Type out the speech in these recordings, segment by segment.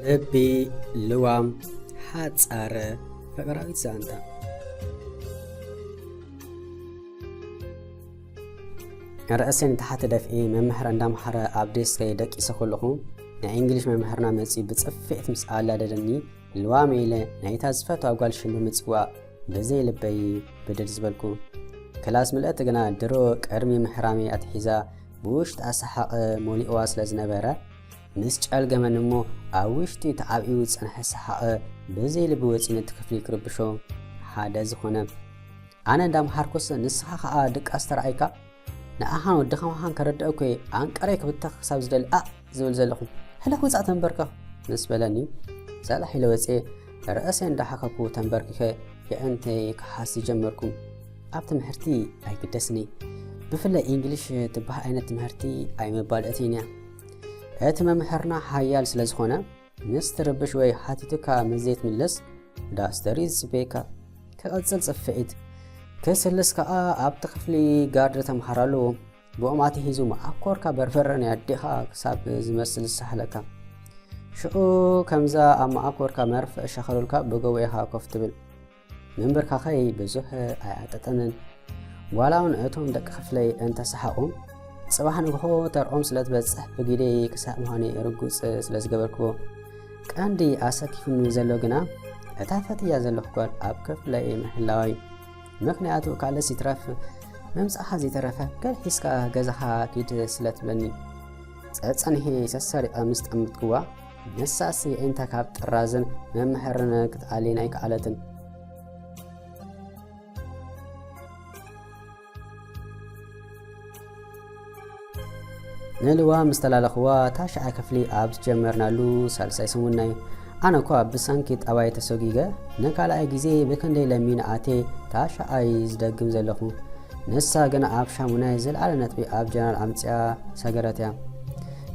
ልቢ ልዋም ሓጻር ፍቕራዊት ዛንታ። ርእሰይ ንታሕቲ ደፍኤ መምህር እንዳምሃረ ኣብ ዴስከይ ደቂሰ ከለኹ፣ ናይ እንግሊሽ መምህርና መጺኡ ብጽፍዒት ምስ ኣላደደኒ፣ ልዋም ኢለ ናይታ ዝፈትዋ ጓል ሽም ብምጽዋዕ ብዘይ ልበይ ብድድ ዝበልኩ። ክላስ ምልእቲ ግና ድሮ ቅድሚ ምሕራመይ ኣትሒዛ ብውሽጣ ሰሓቕ መሊእዋ ስለ ዝነበረ፣ ምስ ጨልገመኒ እሞ ኣብ ውሽጢ ተዓብዩ ዝጸንሐ ሰሓቕ ብዘይ ልቢ ወጺኡ ነቲ ክፍሊ ክርብሾ ሓደ ዝኾነ። ኣነ እንዳምሃርኩስ ንስኻ ኸኣ ድቃስ ተራእይካ? ንኣኻን ወዲ ከማኻን ከረድእ እኮ እየ፣ ኣንቀረይ ክብተኽ ክሳብ ዝደሊ ኣእ ዝብል ዘለኹ። ህለኽ ውጻእ ተንበርከኽ ምስ በለኒ፣ ሰላሕ ኢለ ወጽኤ ርእሰይ እንዳሓከኩ ተንበርኪኸ የዕንተይ ክሓሲ ጀመርኩ። ኣብ ትምህርቲ ኣይግደስኒ። ብፍላይ እንግሊሽ ትበሃል ዓይነት ትምህርቲ ኣይምባልእትን እያ። እቲ መምህርና ሓያል ስለ ዝኾነ፣ ምስ ትርብሽ ወይ ሓቲቱካ ምስ ዘይትምልስ ዳስተር እዩ ዝጽበየካ። ክቕጽል ጽፍዒት ክስልስ ከኣ ኣብቲ ክፍሊ ጋርድ ተምሃሮ ኣለዎ። ብኦም ኣትሒዙ መኣኮርካ በርበረ ናይ ኣዴኻ ክሳብ ዝመስል ዝሳሕለካ። ሽዑ ከምዛ ኣብ መኣኮርካ መርፍእ ሸኸሉልካ ብጎቦ ኢኻ ኮፍ ትብል። ምንብርካኸይ ብዙሕ ኣይዓጠጠንን። ዋላ እውን እቶም ደቂ ክፍለይ እንተሰሓቑ፣ ጽባሕ ንግሆ ተርኦም ስለ ትበጽሕ ብግደይ ክሳእ ምዃነይ ርጉጽ ስለ ዝገበርክዎ፣ ቀንዲ ኣሰኪፉኒ ዘሎ ግና እታ ፈትያ ዘለኹ ጓል ኣብ ክፍለይ ምህላዋ እዩ። ምኽንያቱ ካልእስ ይትረፍ፣ ምምጻእኻ ዘይተረፈ ገለ ሒዝካ ገዛኻ ኪድ ስለ ትብለኒ። ጸጸንሒ ሰሰሪቐ ምስ ጠምትክዋ፣ ንሳስ የዒንታ ካብ ጥራዝን መምሀርን ክትኣልየን ኣይከኣለትን። ንልዋ ምስ ተላለኽዋ፣ ታሽዓይ ክፍሊ ኣብ ዝጀመርናሉ ሳልሳይ ሰሙንና እዩ። ኣነ እኳ ብሰንኪ ጠባይ ተሰጒገ፣ ንካልኣይ ግዜ ብክንደይ ለሚነ ኣትየ ታሽዓይ ዝደግም ዘለኹ። ንሳ ግን ኣብ ሻሙናይ ዝለዓለ ነጥቢ ኣብ ጀነራል ኣምጺኣ ሰገረት እያ።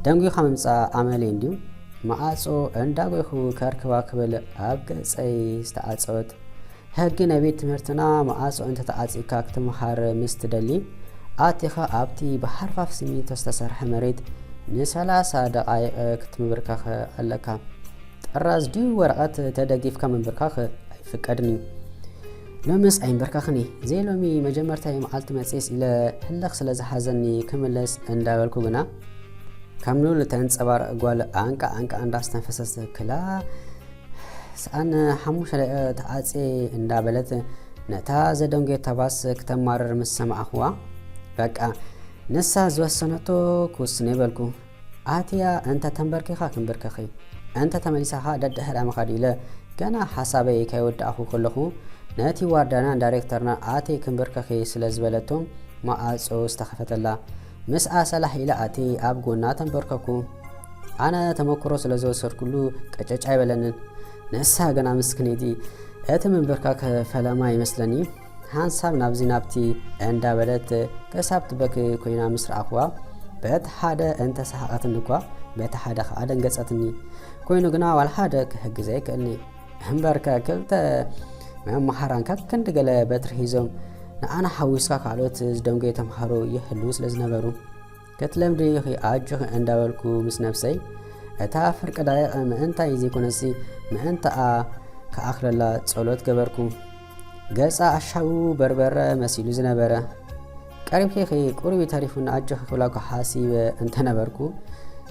ደንጒኻ ምምጻእ ኣመለይ እንድዩ። መዓጾ እንዳጎይኹ ከርክባ ክብል ኣብ ገጸይ ዝተዓጸወት። ሕጊ ናይ ቤት ትምህርትና መዓጾ እንተተዓጺካ ክትመሃር ምስ ትደሊ፣ ኣቲኻ ኣብቲ ብሓርፋፍ ሲሚንቶ ዝተሰርሐ መሬት ንሰላሳ ደቓይቕ ክትምብርከኽ ኣለካ። ጥራዝ ድዩ ወረቐት ተደጊፍካ ምንብርካኽ ኣይፍቀድን እዩ። ሎምስ ኣይንበርካኽን እየ። ዘይሎሚ መጀመርታይ መዓልቲ መጽየስ ኢለ ህልኽ ስለ ዝሓዘኒ ክምለስ እንዳበልኩ ግና፣ ከም ሉል ተንጸባርቕ ጓል ኣንቃ ኣንቃ እንዳስተንፈሰት ክላ ሰኣን ሓሙሽተ ደቂቕ ተዓጽየ እንዳበለት ነታ ዘደንጎየታ ባስ ክተማርር ምስ ሰማዕኽዋ፣ በቃ ንሳ ዝወሰነቶ ክውስን እየ በልኩ። ኣትያ እንተ ተንበርኪኻ ክንብርከኺ፣ እንተ ተመሊሳ ኸኣ ደድሕርያ ምኻድ ኢለ ገና ሓሳበይ ከይወዳእኹ ከለኹ፣ ነቲ ዋርዳናን ዳይሬክተርናን ኣትየ ክንብርከኺ ስለ ዝበለቶም መዓጾ ዝተኸፈተላ። ምስኣ ሰላሕ ኢለ ኣትየ ኣብ ጎና ተንበርከኩ። ኣነ ተመክሮ ስለ ዝወሰድኩሉ ቅጭጭ ኣይበለንን። ንሳ ግና ምስክነይቲ እቲ ምንብርካኽ ፈለማ ይመስለኒ። ሓንሳብ ናብዚ ናብቲ እንዳበለት ክሳብ ትበኪ ኮይና ምስ ረኣኽዋ፣ በቲ ሓደ እንተሰሓቐትኒ እኳ፣ በቲ ሓደ ኸኣ ደንገጸትኒ። ኮይኑ ግና ዋላ ሓደ ክሕግዘ ኣይክእልኒ። እምበርከ ክልተ መምሃራን ከክንዲ ገለ በትሪ ሒዞም ንኣና ሓዊስካ ካልኦት ዝደንጎዩ ተምሃሮ ይህልዉ ስለ ዝነበሩ፣ ክትለምዲ ኢኺ ኣጆኺ እንዳበልኩ ምስ ነብሰይ፣ እታ ፍርቂ ደቂቕ ምእንታይ ዘይኮነሲ ምእንታኣ ክኣኽለላ ጸሎት ገበርኩ። ገጻ ኣሻቡ በርበረ መሲሉ ዝነበረ። ቀሪብኪ ኢኺ፣ ቁሩብ እዩ ተሪፉኒ ኣጆኺ ክብላ እኳ ሓሲበ እንተነበርኩ፣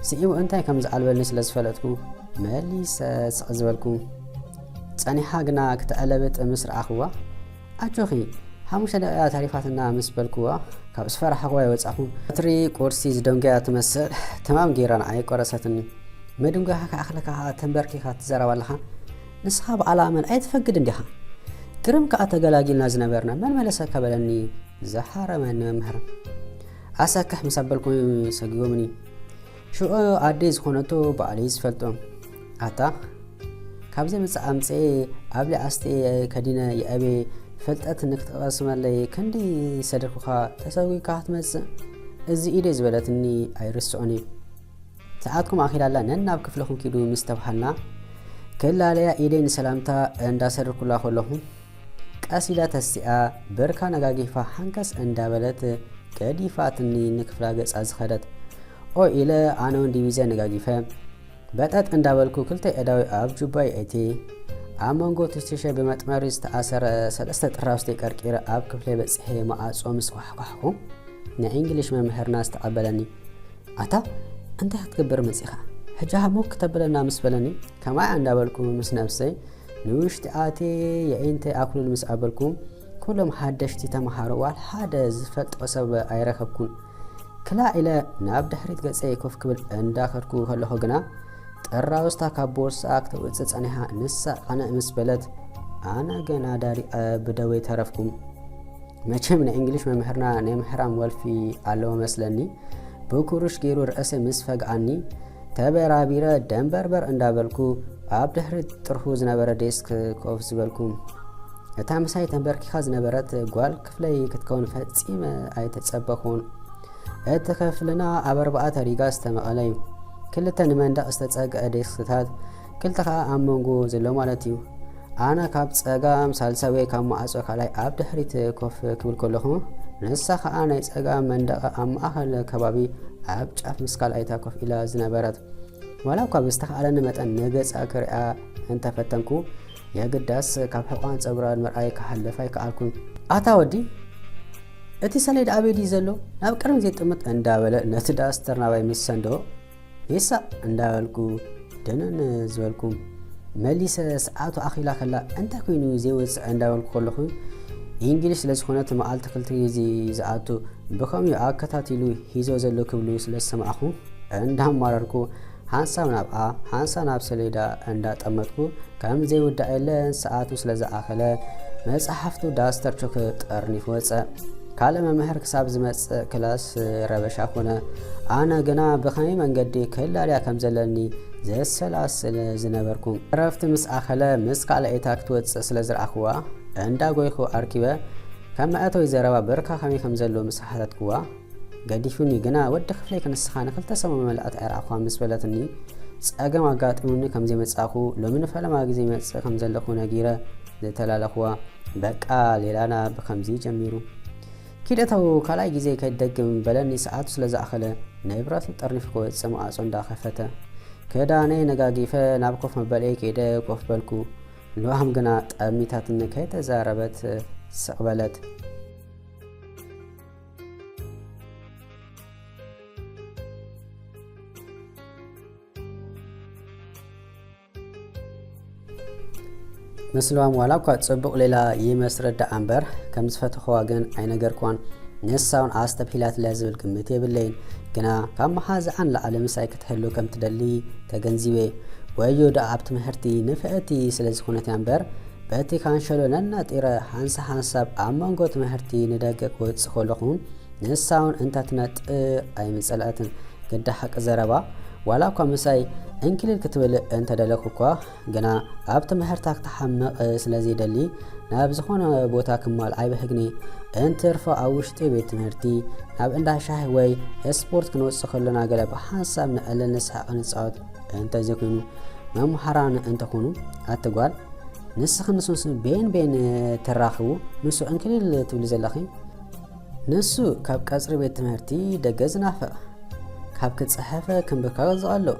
ስዒቡ እንታይ ከም ዝኣልበልኒ ስለ ዝፈለጥኩ መሊሰ ስቕ ዝበልኩ። ጸኒሓ ግና ክተዕለብጥ ምስ ረኣኽዋ፣ ኣጆኺ፣ ሓሙሽተ ደቂቓ ተሪፋትና ምስ በልክዋ፣ ካብ ዝፈራሕኽዋ ይወጻኹ። በትሪ ቁርሲ ዝደንጎያ ትመስል፣ ተማም ገይራ ንዓይ ቆረሰትኒ። መደንጎያኻ ክኣኽለካ ኸኣ ተንበርኪኻ ትዛረብ ኣለኻ። ንስኻ በዓል ኣመል ኣይትፈግድን ዲኻ? ግርም ከኣ ተገላጊልና ዝነበርና መን መለሰካ በለኒ ዝሓረመኒ መምህር። ኣሰክሕ ምስ ኣበልኩ ሰጒጎምኒ። ሽዑ ኣደይ ዝኾነቶ ባዕለይ ዝፈልጦ። ኣታ፣ ካብ ዘይምጽእ ኣምጽኤ ኣብ ሊኣስጢ ከዲነ የእቤ ፍልጠት ንክትቐስመለይ ክንዲ ሰደድኩኻ ተሰጒግካ ክትመጽእ እዚ ኢደይ ዝበለትኒ ኣይርስዖን እዩ። ሰዓትኩም ኣኺላ ኣላ ነናብ ክፍልኹም ኪዱ ምስ ተባሃልና ክላለያ ኢደይ ንሰላምታ እንዳሰደድኩላ ከለኹ ቀስ ኢላ ተሲኣ ብርካ ነጋጊፋ ሓንከስ እንዳበለት ገዲፋትኒ ንክፍላ ገጻ ዝኸደት። ኦይ ኢለ ኣነ እውን ዲቪዛ ነጋጊፈ በጠጥ እንዳበልኩ ክልተ ኣእዳወይ ኣብ ጁባይ ኣእትየ፣ ኣብ መንጎ ትሽትሸ ብመጥመሪ ዝተኣሰረ ሰለስተ ጥራውዝተይ ቀርቂረ ኣብ ክፍለይ በጺሐ መኣጾ ምስ ኳሕኳሕኩ፣ ናይ እንግሊሽ መምህርና ዝተቐበለኒ። "ኣታ፣ እንታይ ክትገብር መጺኻ? ሕጂ ሃሞክ ክተብለና?" ምስ በለኒ፣ ከማይ እንዳበልኩ ምስ ነብሰይ ንውሽጢ ኣትየ የዒንተይ ኣኩልል ምስ ኣበልኩ፣ ኩሎም ሓደሽቲ ተመሃሮ ዋላ ሓደ ዝፈልጦ ሰብ ኣይረኸብኩን። ክላእ ኢለ ናብ ድሕሪት ገጸይ ኮፍ ክብል እንዳኸድኩ ከለኹ ግና፣ ጥራውዝታ ካብ ቦርሳኣ ክተውጽእ ጸኒሓ፣ ንሳ ቐንእ ምስ በለት፣ ኣነ ገና ዳሪቐ ብደወይ ተረፍኩ። መቸም ናይ እንግሊሽ መምህርና ናይ ምሕራም ወልፊ ኣለዎ መስለኒ። ብኩሩሽ ገይሩ ርእሰይ ምስ ፈግኣኒ፣ ተበራቢረ ደንበርበር እንዳበልኩ ኣብ ድሕሪት ጥርሑ ዝነበረ ዴስክ ኮፍ ዝበልኩ። እታ ምሳይ ተንበርኪኻ ዝነበረት ጓል ክፍለይ ክትከውን ፈጺመ ኣይተጸበኹን። እቲ ክፍልና ኣብ ኣርባዕተ ሪጋ ዝተመቐለ እዩ። ክልተ ንመንደቕ ዝተጸግዐ ዴስክታት፣ ክልተ ኸኣ ኣብ መንጎ ዘሎ ማለት እዩ። ኣነ ካብ ጸጋም ሳልሳይ ወይ ካብ ማዕጾ ካልኣይ ኣብ ድሕሪት ኮፍ ክብል ከለኹ፣ ንሳ ኸኣ ናይ ጸጋም መንደቕ ኣብ ማእከል ከባቢ ኣብ ጫፍ ምስ ካልኣይታ ኮፍ ኢላ ዝነበረት። ዋላ እኳ ብዝተኻእለኒ መጠን ንገጻ ክሪኣ እንተፈተንኩ፣ የግዳስ ካብ ሕቋን ጸጉራ ምርኣይ ክሓልፍ ኣይከኣልኩን። "ኣታ ወዲ፣ እቲ ሰሌዳ ኣበይ ድዩ ዘሎ? ናብ ቅድሚት ዘይጥምት?" እንዳበለ ነቲ ዳስተር ናባይ ምስ ሰንዶ፣ "ሜሳ!" እንዳበልኩ ድንን ዝበልኩ። መሊሰ፣ ሰዓቱ ኣኺላ ከላ፣ "እንታይ ኮይኑ ዘይወጽእ?" እንዳበልኩ ከለኹ፣ እንግሊሽ ስለ ዝኾነ እቲ መዓልቲ ክልተ ግዜ ዝኣቱ፣ ብኸምኡ ኣከታቲሉ ሂዞ ዘሎ ክብሉ ስለ ዝሰማዕኹ፣ እንዳማረርኩ፣ ሓንሳብ ናብኣ፣ ሓንሳብ ናብ ሰሌዳ እንዳጠመትኩ፣ ከም ዘይውዳእ የለን፣ ሰዓቱ ስለ ዝኣኸለ፣ መጽሓፍቱ ዳስተር ቾክ ጠርኒፉ ወጸ። ካልእ መምህር ክሳብ ዝመጽእ ክላስ ረበሻ ኮነ። ኣነ ግና ብኸመይ መንገዲ ክላልያ ከም ዘለኒ ዘሰላስል ዝነበርኩ። ዕረፍቲ ምስ ኣኸለ፣ ምስ ካልኣይታ ክትወጽእ ስለ ዝረኣኽዋ፣ እንዳጎይኹ ኣርኪበ፣ ከም መእተዊ ዘረባ ብርካ ከመይ ከም ዘሎ ምስ ሓተትክዋ፣ ገዲፉኒ። ግና ወዲ ክፍለይ ክንስኻ ንክልተ ሰሙን መመላእታ ኣይረኣኽዋን ምስ በለትኒ፣ ጸገም ኣጋጢሙኒ ከም ዘይመጻእኩ፣ ሎሚ ንፈለማ ግዜ ይመጽእ ከም ዘለኹ ነጊረ ዝተላለኽዋ። በቃ ሌላና ብኸምዚ ጀሚሩ። ኪድ እተው፣ ካልኣይ ግዜ ከይደግም በለኒ። ሰዓቱ ስለ ዝኣኸለ፣ ንብረቱ ጠርኒፉ ክወጽእ መኣጾ እንዳኸፈተ፣ ክዳነይ ነጋጊፈ ናብ ኮፍ መበልኤ ከይደ ኮፍ በልኩ። ልዋም ግና ጠሚታትኒ፣ ከይተዛረበት ስቕ በለት። ምስ ልዋም ዋላ እኳ ጽቡቕ ሌላ ይመስረዳ እምበር፣ ከም ዝፈተኽዋ ግን ኣይነገርክዋን። ንሳ እውን ኣስተብሂላትለያ ዝብል ግምት የብለይን። ግና ካብ መሓዛኣ ንላዕሊ ምሳይ ክትህሉ ከም ትደሊ ተገንዚበ። ወዮ ደኣ ኣብ ትምህርቲ ንፍዕቲ ስለ ዝኾነት እያ እምበር፣ በቲ ካንሸሎ ነናጢረ ሓንሳ ሓንሳብ ኣብ መንጎ ትምህርቲ ንደገ ክወጽእ ከለኹ፣ ንሳ እውን እንተ ትነጥር ኣይምጸልኣትን። ግዳ ሓቂ ዘረባ፣ ዋላ እኳ ምሳይ እንክልል ክትብል እንተደለኹ እኳ፣ ግና ኣብ ትምህርታ ክትሓምቕ ስለ ዘይደሊ፣ ናብ ዝኾነ ቦታ ክማል ኣይብህግኒ። እንትርፎ ኣብ ውሽጢ ቤት ትምህርቲ፣ ናብ እንዳ ሻሂ ወይ ስፖርት ክንወጽእ ከሎና፣ ገለ ብሓንሳብ ንዕልል፣ ንስሕቕ፣ ንጻወት እንተዘይኮይኑ፣ መምሃራን እንተኾኑ፣ ኣቲ ጓል፣ ንስኺ ንሱንስ ቤን ቤን ትራኽቡ፣ ንሱ እንክልል ትብሊ ዘለኺ? ንሱ ካብ ቀጽሪ ቤት ትምህርቲ ደገ ዝናፍቕ፣ ካብ ክጽሕፍ ክንብብ ካብ ዝቐልእ፣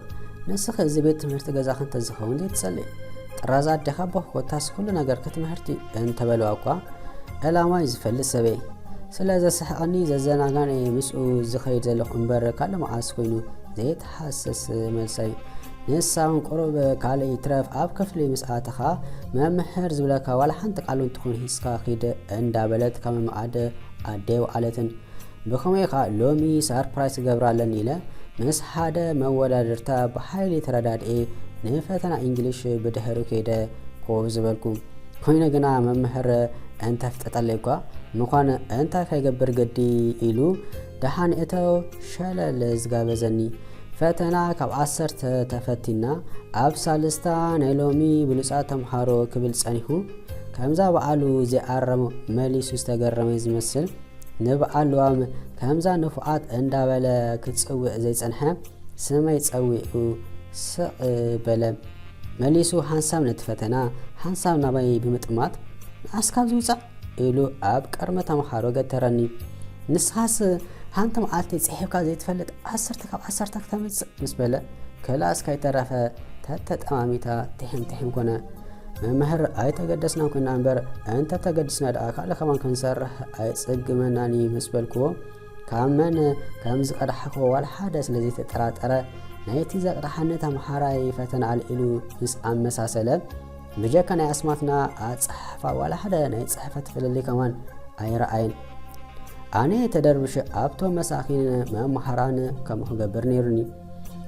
ንስኺ እዚ ቤት ትምህርቲ ገዛኺ እንተዝኸውን ዘይትጸልኢ? ጥራዝ ኣዴኻ ኣቦኺ ኮታስ ኩሉ ነገርኪ ትምህርቲ እንተበልዋ እኳ፣ ዕላማይ ዝፈልጥ ሰበይ፣ ስለ ዘስሕቐኒ ዘዘናጋኒ ምስኡ ዝኸይድ ዘለኹ እምበር ካልእ መዓስ ኮይኑ ዘይተሓስስ መልሰይ። ንሳ እውን ቁሩብ ካልእ ይትረፍ ኣብ ክፍሊ ምስ ኣተኻ መምህር ዝብለካ ዋላ ሓንቲ ቃል እውን ትኹን ሂዝካ ኪድ እንዳበለት ካብ መመኣደ ኣደ የውዓለትን። ብኸመይ ኸኣ ሎሚ ሳርፕራይዝ ክገብራ ኣለኒ ኢለ ምስ ሓደ መወዳድርታ ብሓይሊ ተረዳድኤ ንፈተና ኢንግሊሽ ብድሕሪኡ ከይደ ኮፍ ዝበልኩ። ኮይኑ ግና መምህር እንተፍጠጠለይ እኳ ምዃነ እንታይ ከይገብር ግዲ ኢሉ ደሓን እተው ሸለል ዝጋበዘኒ። ፈተና ካብ ዓሰርተ ተፈቲና ኣብ ሳልስታ ናይ ሎሚ ብሉጻት ተምሃሮ ክብል ጸኒሑ፣ ከምዛ በዓሉ ዘይኣረሞ መሊሱ ዝተገረመ ዝመስል፣ ንበዓል ልዋም ከምዛ ንፉዓት እንዳበለ ክጽውዕ ዘይጸንሐ፣ ስመይ ጸዊዑ ስቕ በለ። መሊሱ ሓንሳብ ነቲ ፈተና፣ ሓንሳብ ናባይ ብምጥማት፣ "ንዓስ ካብዚ ውጻእ!" ኢሉ ኣብ ቅድሚ ተምሃሮ ገተረኒ። "ንስኻስ ሓንቲ መዓልቲ ጽሒፍካ ዘይትፈልጥ ዓሰርተ ካብ ዓሰርተ ክተምጽእ?" ምስ በለ፣ ክላስ ከይተረፈ ተተጠማሚታ ትሕም ትሕም ኮነ። መምህር ኣይተገደስናን ኮይና እምበር፣ እንተ ተገዲስና ደኣ ካልእ ከማን ክንሰርሕ ኣይጽግመናን እዩ ምስ በልክዎ፣ ካብ መን ከም ዝቐዳሕክዎ ዋላ ሓደ ስለ ዘይተጠራጠረ፣ ናይቲ ዘቕዳሓኒ ተምሃራይ ፈተና ኣልዒሉ ምስ ኣመሳሰለ፣ ብጀካ ናይ ኣስማትና ኣጸሓሕፋ ዋላ ሓደ ናይ ጽሕፈት ፍልልይ ከማን ኣይረኣየን። ኣነ ተደርብሸ ኣብቶም መሳኺን መምሃራን ከምኡ ክገብር ነይሩኒ።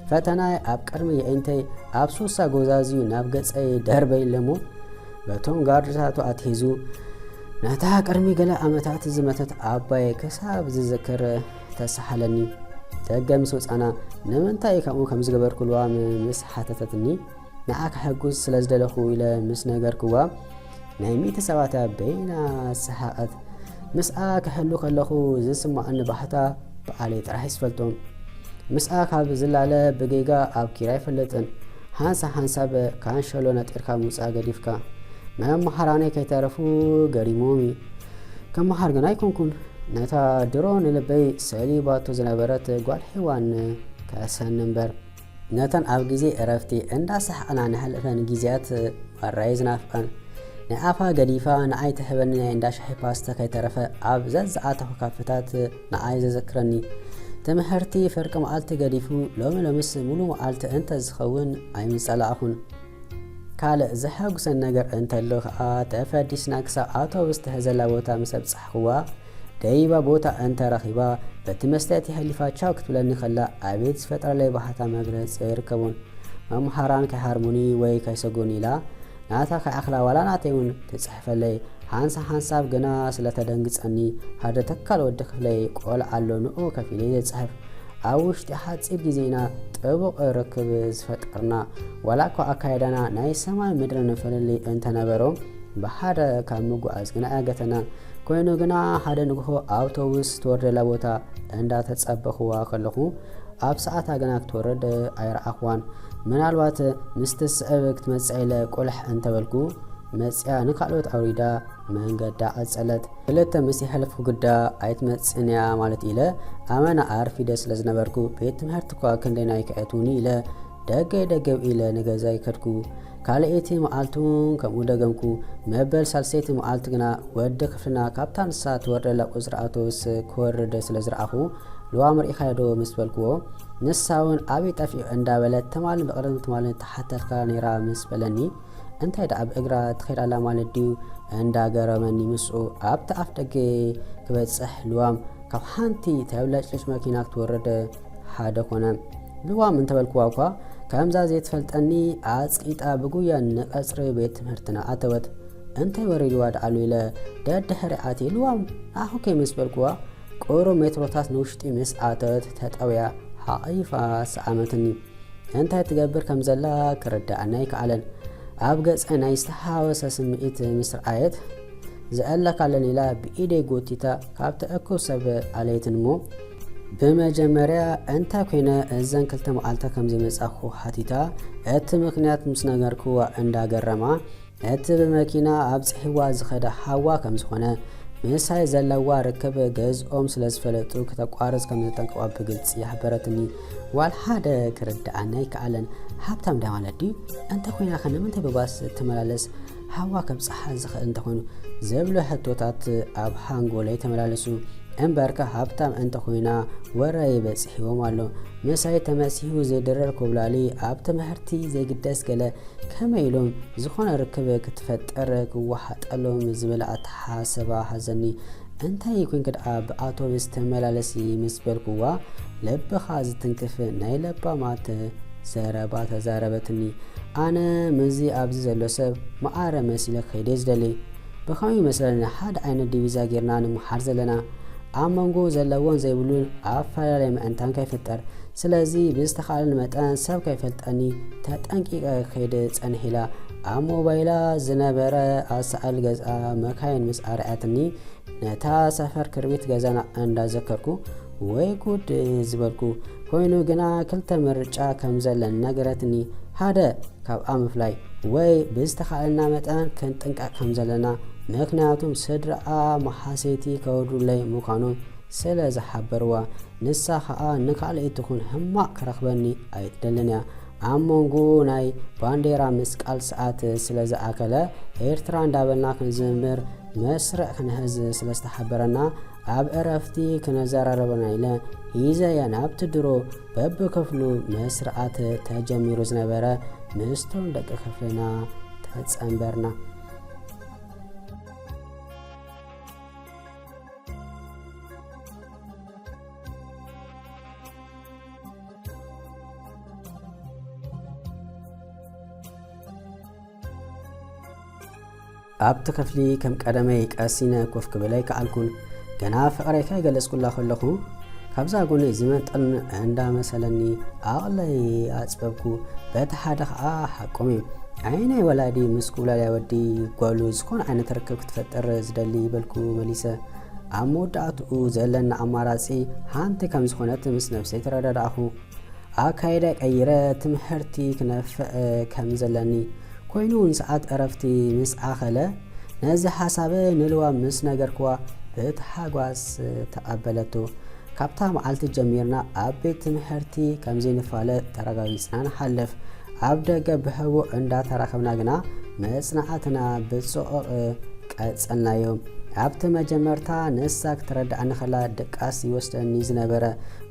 ፈተናይ ኣብ ቅድሚ የዒንተይ ኣብ ሱሳ ጎዛዝዩ ናብ ገጸይ ደርበይ ኣለሞ፣ በቶም ጋርድታቱ ኣትሒዙ ነታ ቅድሚ ገለ ዓመታት ዝመተት ኣባይ ክሳብ ዝዝክር ተሰሓለኒ። ደገ ምስ ወጻና ንምንታይ ከምኡ ከም ዝገበርኩ ልዋም ምስ ሓተተትኒ፣ ንዓ ከሐጉስ ስለ ዝደለኹ ኢለ ምስ ነገርክዋ፣ ናይ ሚእቲ ሰባት እያ በይና ሰሓቐት። ምስኣ ክሕሉ ከለኹ ዝስምዓኒ ባህታ ባዕለይ ጥራሕ ይዝፈልጦ። ምስኣ ካብ ዝላለ ብጌጋ ኣብ ኪራ ኣይፈልጥን። ሓንሳብ ሓንሳብ ካንሸሎ ነጢርካ ምውጻእ ገዲፍካ። መምሃራነይ ከይተረፉ ገሪሞም እዩ። ከመሃር ግን ኣይኮንኩን። ነታ ድሮ ንልበይ ሰሊባቶ ዝነበረት ጓል ሄዋን ከሰኒ እምበር። ነተን ኣብ ግዜ እረፍቲ እንዳሰሓቕና ነሕልፈን ግዜያት ማራ እዩ ዝናፍቐን። ንኣፋ ገዲፋ ንዓይ ትህበኒ ናይ እንዳ ሻሂ ፓስታ ከይተረፈ ኣብ ዘዝኣተኹ ካፈታት ንዓይ ዘዘክረኒ። ትምህርቲ ፍርቂ መዓልቲ ገዲፉ ሎሚ ሎምስ ሙሉ መዓልቲ እንተ ዝኸውን ኣይምጸላእኹን። ካልእ ዘሐጉሰን ነገር እንተሎ ከኣ ተፈዲስና ክሳብ ኣውቶቡስ ትሕዘላ ቦታ ምስ ኣብጻሕኽዋ ደይባ ቦታ እንተ ረኺባ በቲ መስትያት የሕሊፋ ቻው ክትብለኒ ከላ ኣቤት ዝፈጥረለይ ባህታ መግለጺ ኣይርከቦን። መምሃራን ከይሃርሙኒ ወይ ከይሰጎኒ ኢላ ናታ ከይኣኽላ ዋላ ናተይ እውን ትጽሕፈለይ። ሓንሳብ ሓንሳብ ግና ስለ ተደንግጸኒ ሓደ ተካል ወዲ ክፍለይ ቆልዓ ኣሎ ንኡ ከፊለ ይጽሕፍ። ኣብ ውሽጢ ሓጺር ግዜ ኢና ጥቡቕ ርክብ ዝፈጠርና። ዋላ እኳ ኣካይዳና ናይ ሰማይ ምድርን ፍልልይ እንተነበሮ ብሓደ ካብ ምጉዓዝ ግና ኣያገተናን። ኮይኑ ግና ሓደ ንግሆ ኣውቶቡስ ትወርደላ ቦታ እንዳተጸበኽዋ ከለኹ ኣብ ሰዓታ ግና ክትወርድ ኣይረኣኽዋን። ምናልባት ምስ ትስዕብ ክትመጽእ ኢለ ቁልሕ እንተበልኩ መጽያ ንካልኦት ኣውሪዳ መንገዳ ቀጸለት። ክልተ ምስ የሕለፍኩ ግዳ ኣይትመጽእን እያ ማለት ኢለ ኣመና ኣርፊደ ስለ ዝነበርኩ ቤት ትምህርቲ እኳ ክንደይናይ ከእትውኒ ኢለ ደገይ ደገብ ኢለ ንገዛይ ከድኩ። ካልኣይቲ መዓልቲ እውን ከምኡ ደገምኩ። መበል ሳልሰይቲ መዓልቲ ግና ወዲ ክፍልና ካብታ ንሳ ትወርደላ ቁጽሪ ኣውቶቡስ ክወርድ ስለ ዝረኣኹ ልዋም ርኢኻዮ ዶ ምስ በልክዎ ንሳ እውን ኣበይ ጠፊኡ እንዳበለት ትማልን ብቕድሚ ትማልን ትሓተልካ ነይራ ምስ በለኒ እንታይ ደኣ ብእግራ ትኸይድ ኣላ ማለት ድዩ እንዳገረመኒ ምስኡ ኣብቲ ኣፍ ደገ ክበጽሕ ልዋም ካብ ሓንቲ ተብለጭልጭ መኪና ክትወርድ ሓደ ኮነ። ልዋም እንተበልክዋ እኳ ከምዛ ዘይትፈልጠኒ ኣጽቂጣ ብጉያ ንቐጽሪ ቤት ትምህርትና ኣተወት። እንታይ ወሪድዋ ደኣሉ ኢለ ደድሕሪ ኣትየ ልዋም ንዓኹ ከይምስ በልክዋ ቁሩብ ሜትሮታት ንውሽጢ ምስ ኣተወት ተጠውያ ሓቒፋ ሰኣመትኒ። እንታይ ትገብር ከም ዘላ ክርድኣኒ ኣይከኣለን። ኣብ ገጸ ናይ ዝተሓወሰ ስምዒት ምስ ረኣየት ዝኣለካ ኣለኒ ኢላ ብኢደይ ጎቲታ ካብቲ እኩብ ሰብ ኣለየትኒ እሞ ብመጀመርያ እንታይ ኮይነ እዘን ክልተ መዓልታት ከም ዘይመጻኹ ሓቲታ እቲ ምኽንያት ምስ ነገርክዋ እንዳገረማ እቲ ብመኪና ኣብጺሕዋ ዝኸደ ሓዋ ከም ዝኾነ ምሳይ ዘለዋ ርክብ ገዝኦም ስለ ዝፈለጡ ክተቋርጽ ከም ዘጠንቀቋ ብግልጺ ሓበረትኒ። ዋላ ሓደ ክርድኣኒ ኣይከኣለን። ሃብታም ድያ ማለት ድዩ? እንተ ኮይና ከ ንምንታይ ብባስ ትመላለስ? ሓዋ ከብጽሓ ዝኽእል እንተኾይኑ ዝብሉ ሕቶታት ኣብ ሓንጎለይ ተመላለሱ። እምበርከ ሃብታም እንተኾይና ወረይ በጺሕዎም ኣሎ። ምሳይ ተመሲሑ ዝድረር ኮብላሊ ኣብ ትምህርቲ ዘይግደስ ገለ ከመይ ኢሎም ዝኾነ ርክብ ክትፈጥር ክወሓጠሎም ዝብል ኣተሓሳስባ ሓዘኒ። እንታይ ኮይንኪ ደኣ ብኣውቶቡስ ትመላለሲ ምስ በልክዋ ልብኻ ዝትንክፍ ናይ ለባማት ዘረባ ተዛረበትኒ። ኣነ ምስዚ ኣብዚ ዘሎ ሰብ መዓረ መሲለ ክኸይድ እየ ዝደሊ። ብኸመይ ይመስለኒ ሓደ ዓይነት ዲቪዛ ጌርና ንምሓር ዘለና ኣብ መንጎ ዘለዎን ዘይብሉን ኣፈላለየ ምእንታን ከይፍጠር። ስለዚ ብዝተኻእለኒ መጠን ሰብ ከይፈልጠኒ ተጠንቂቐ ክኸይድ ጸንሕ ኢላ ኣብ ሞባይላ ዝነበረ ኣሳእል ገዝኣ መካይን ምስ ኣርኣያትኒ ነታ ሰፈር ክርቢት ገዛና እንዳዘከርኩ ወይ ጉድ ዝበልኩ። ኮይኑ ግና ክልተ ምርጫ ከም ዘለን ነገረትኒ። ሓደ ካብኣ ምፍላይ ወይ ብዝተኻእለና መጠን ክንጥንቀቕ ከም ዘለና ምክንያቱም ስድራኣ መሓሰይቲ ከወርዱለይ ምዃኖም ስለ ዝሓበርዋ ንሳ ኸኣ ንካልእ ትኹን ሕማቕ ክረኽበኒ ኣይትደልን እያ። ኣብ መንጎ ናይ ባንዴራ ምስቃል ሰዓት ስለ ዝኣከለ፣ ኤርትራ እንዳበልና ክንዝምር መስርዕ ክንሕዝ ስለ ዝተሓበረና፣ ኣብ ዕረፍቲ ክነዘራረበና ኢለ ሂዘያ ናብቲ ድሮ በብክፍሉ መስርዓት ተጀሚሩ ዝነበረ ምስቶም ደቂ ክፍልና ተጸንበርና። ኣብቲ ክፍሊ ከም ቀደመይ ቀሲነ ኮፍ ክብል ኣይከኣልኩን። ገና ፍቕረይ ከይገለጽኩላ ከለኹ፣ ካብዛ ጎነይ ዝመንጠልን እንዳመሰለኒ ዓቕለይ ኣጽበብኩ። በቲ ሓደ ኸኣ ሓቆም እዩ። ኣየናይ ወላዲ ምስ ኩብላልያ ወዲ ጓሉ ዝኾነ ዓይነት ርክብ ክትፈጥር ዝደሊ በልኩ መሊሰ። ኣብ መወዳእትኡ ዘለኒ ኣማራጺ ሓንቲ ከም ዝኾነት ምስ ነብሰይ ተረዳዳእኹ። ኣካይዳ ቀይረ ትምህርቲ ክነፍዕ ከም ዘለኒ ኮይኑ እውን ሰዓት ዕረፍቲ ምስ ኣኸለ ነዚ ሓሳበ ንልዋ ምስ ነገርክዋ ብታሓጓስ ተቐበለቶ። ካብታ መዓልቲ ጀሚርና ኣብ ቤት ትምህርቲ ከም ዘይንፋለጥ ተረጋጊጽና ንሓልፍ። ኣብ ደገ ብሕቡእ እንዳተራኸብና ግና መጽናዕትና ብጽዑቕ ቀጸልናዮ። ኣብቲ መጀመርታ ንሳ ክትረድኣኒ ከላ ድቃስ ይወስደኒ ዝነበረ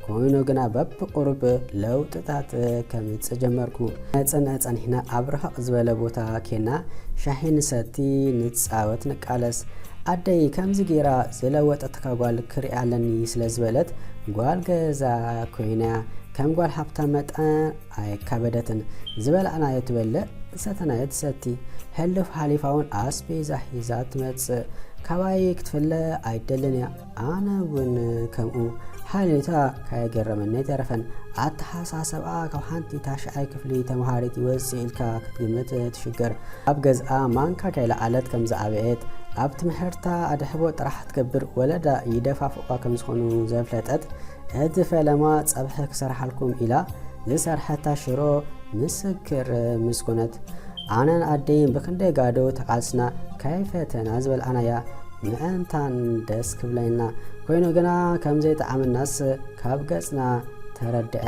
ኮይኑ ግና በብቁሩብ ለውጥታት ከምጽእ ጀመርኩ። ነጸንዐ ጸኒሕና ኣብ ርሕቕ ዝበለ ቦታ ኬና ሻሂ ንሰቲ፣ ንጻወት፣ ንቃለስ። ኣደይ ከምዚ ጌራ ዝለወጠትካ ጓል ክሪኣ ኣለኒ ስለ ዝበለት ጓል ገዛ ኮይና ከም ጓል ሃብታም መጠን ኣይካበደትን። ዝበላዕናዮ ትበልዕ፣ ዝሰተናዮ ትሰቲ። ሕልፍ ሓሊፋ እውን ኣስቤዛ ሒዛ ትመጽእ። ካባይ ክትፍለ ኣይደልን እያ። ኣነ እውን ከምኡ። ሓልዮታ ካየገረመኒ ኣይተረፈን። ኣተሓሳሰብኣ ካብ ሓንቲ ታሽዓይ ክፍሊ ተምሃሪት ይወጽእ ኢልካ ክትግምት ትሽገር። ኣብ ገዝኣ ማንካ ከይለዓለት ከም ዝዓበየት፣ ኣብ ትምህርታ ኣድሕቦ ጥራሕ ትገብር፣ ወለዳ ይደፋፍቋ ከም ዝኾኑ ዘፍለጠት፣ እቲ ፈለማ ጸብሒ ክሰርሓልኩም ኢላ ዝሰርሐታ ሽሮ ምስክር ምስ ኮነት፣ ኣነን ኣደይን ብክንደይ ጋዶ ተቓልስና ከይፈተና ዝበልዓናያ ምእንታን ደስ ክብለና ኮይኑ ግና ከም ዘይጠዓመናስ ካብ ገጽና ተረድዐ።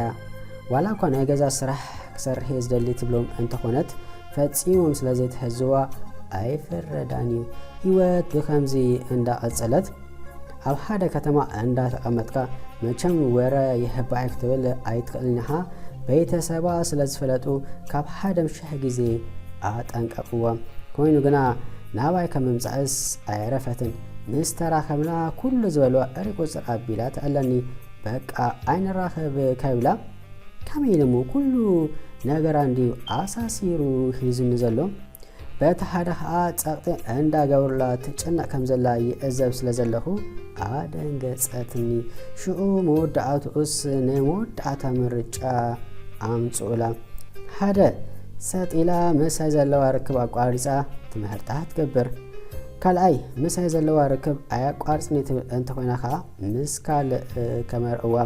ዋላ እኳ ናይ ገዛ ስራሕ ክሰርሕ እየ ዝደሊ ትብሎም እንተኾነት፣ ፈጺሞም ስለ ዘይትሕዝዋ ኣይፍረዳን እዩ። ህይወት ብኸምዚ እንዳቐጸለት፣ ኣብ ሓደ ከተማ እንዳተቐመጥካ መቸም ወረ የህባይ ክትብል ኣይትኽእልን ኢኻ። ቤተሰባ ስለ ዝፈለጡ ካብ ሓደ ም ሽሕ ግዜ ኣጠንቀቕዋ። ኮይኑ ግና ናባይ ከም ምምጻእስ ኣየረፈትን። ምስ ተራኸብና ኩሉ ዝበልዋ ሪቁጽር ኣቢላ ትዕለኒ። በቃ ኣይንራኸብ ከብላ ከመይ ኢሉ እሞ ኩሉ ነገራ እንድዩ ኣሳሲሩ ሒዙኒ ዘሎ? በቲ ሓደ ኸኣ ጸቕጢ እንዳገበሩላ ትጭነቕ ከም ዘላ ይዕዘብ ስለ ዘለኹ ኣደንገጸትኒ። ሽዑ መወዳእትኡስ ናይ መወዳእታ ምርጫ ኣምጽኡላ። ሓደ፣ ሰጥ ኢላ ምሳይ ዘለዋ ርክብ ኣቋሪጻ ትምህርታ ትገብር። ካልኣይ፣ ምሳይ ዘለዋ ርክብ ኣየቋርጽን ትብል እንተኾይና ኸኣ ምስ ካልእ ከመርዕዋ።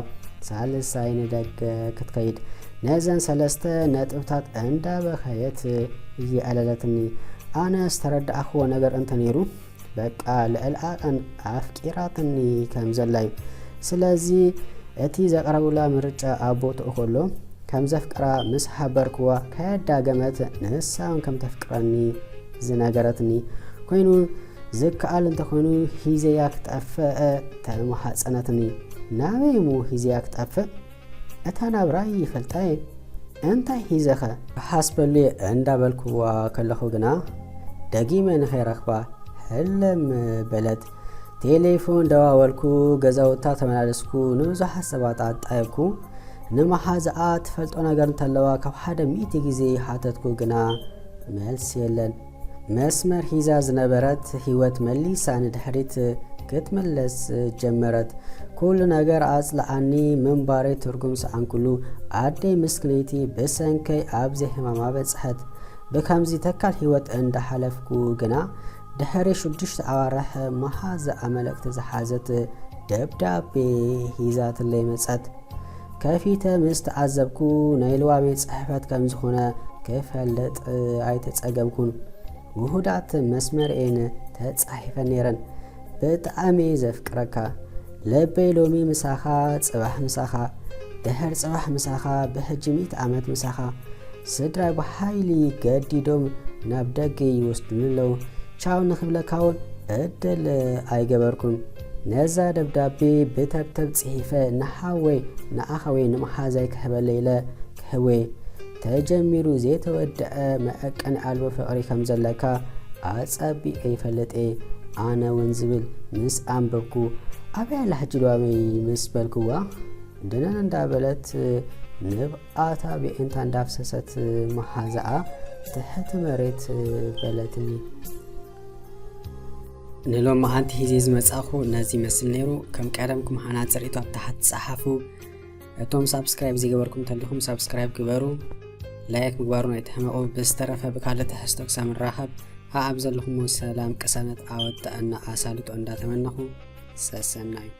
ሳልሳይ፣ ንደገ ክትከይድ። ነዘን ሰለስተ ነጥብታት እንዳበኸየት የዕለለትኒ። ኣነ ዝተረዳእኽዎ ነገር እንተነይሩ፣ በቃ ልዕሊ ዓቐን ኣፍቂራትኒ ከም ዘላ እዩ። ስለዚ እቲ ዘቕረቡላ ምርጫ ኣብ ቦትኡ ከሎ፣ ከም ዘፍቅራ ምስ ሓበርክዋ፣ ከየዳገመት ንሳ እውን ከም ተፍቅረኒ ዝነገረትኒ ኮይኑ፣ ዝከኣል እንተኾይኑ ሂዘያ ክጠፍእ ተማሓጸነትኒ። ናበይ እሞ ሂዘያ ክጠፍእ? እታ ናብራ ይፈልጣ እየ። እንታይ ሒዘኸ? ክሓስበሉ እየ እንዳበልክዋ ከለኹ ግና፣ ደጊመ ንኸይረኽባ ሕልም በለት። ቴሌፎን ደዋወልኩ፣ ገዛውታ ተመላለስኩ፣ ንብዙሓት ሰባት ኣጣየብኩ። ንመሓዛኣ ትፈልጦ ነገር እንተለዋ ካብ ሓደ ሚእቲ ግዜ ሓተትኩ፣ ግና መልሲ የለን። መስመር ሒዛ ዝነበረት ህይወት መሊሳ ንድሕሪት ክትምለስ ጀመረት። ኩሉ ነገር ኣጽልኣኒ፣ ምንባረይ ትርጉም ሰኣንኩሉ። ኣደይ ምስክነይቲ ብሰንከይ ኣብዚ ሕማማ በጽሐት። ብከምዚ ተካል ህይወት እንዳሓለፍኩ ግና፣ ድሕሪ ሽዱሽተ ኣዋርሕ መሓዛኣ መልእኽቲ ዝሓዘት ደብዳቤ ሒዛትለይ መጸት። ከፊተ ምስ ተዓዘብኩ፣ ናይ ልዋመይ ጽሕፈት ከም ዝኾነ ክፈልጥ ኣይተጸገምኩን። ውሁዳት መስመር እየን ተጻሒፈን ነይረን። ብጣዕሚ ዘፍቅረካ፣ ልበይ ሎሚ ምሳኻ፣ ጽባሕ ምሳኻ፣ ድሕር ጽባሕ ምሳኻ፣ ብሕጂ ሚእቲ ዓመት ምሳኻ፣ ስድራይ ብሓይሊ ገዲዶም ናብ ደገ ይወስዱኒ ኣለዉ። ቻው ንኽብለካ እውን ዕድል ኣይገበርኩን። ነዛ ደብዳቤ ብተብተብ ጽሒፈ ንሓወይ ንኣኸወይ ንመሓዛይ ክህበለ ኢለ ክህወ። ተጀሚሩ ዘይተወድአ መዐቀኒ ኣልቦ ፍቕሪ ከም ዘለካ ኣጸቢቐ ይፈልጥ እየ። ኣነ እውን ዝብል ምስ ኣንበብኩ፣ ኣበይ ኣላ ሕጂ ልዋመይ ምስ በልክዋ፣ ድንን እንዳበለት ንብኣታ ብኤንታ እንዳፍሰሰት መሓዛኣ ትሕቲ መሬት በለትኒ። ንሎሚ ኣንቲ ሂዜ ዝመጻኹ ነዚ ይመስል ነይሩ። ከም ቀደምኩም ሃናጺ ርእይቶ ኣብ ታሕቲ ጸሓፉ። እቶም ሳብስክራይብ ዘይገበርኩም እንተሊኹም ሳብስክራይብ ግበሩ። ላይክ ምግባሩ ኣይትሕመቑ። ብዝተረፈ ብካልእ ትሕዝቶ ክሳብ ንራኸብ፣ ኣብ ዘለኹሞ ሰላም ቅሳነት ዓወት ጥዕና ኣሳልጦ እንዳተመነኹ ሰሰናዩ።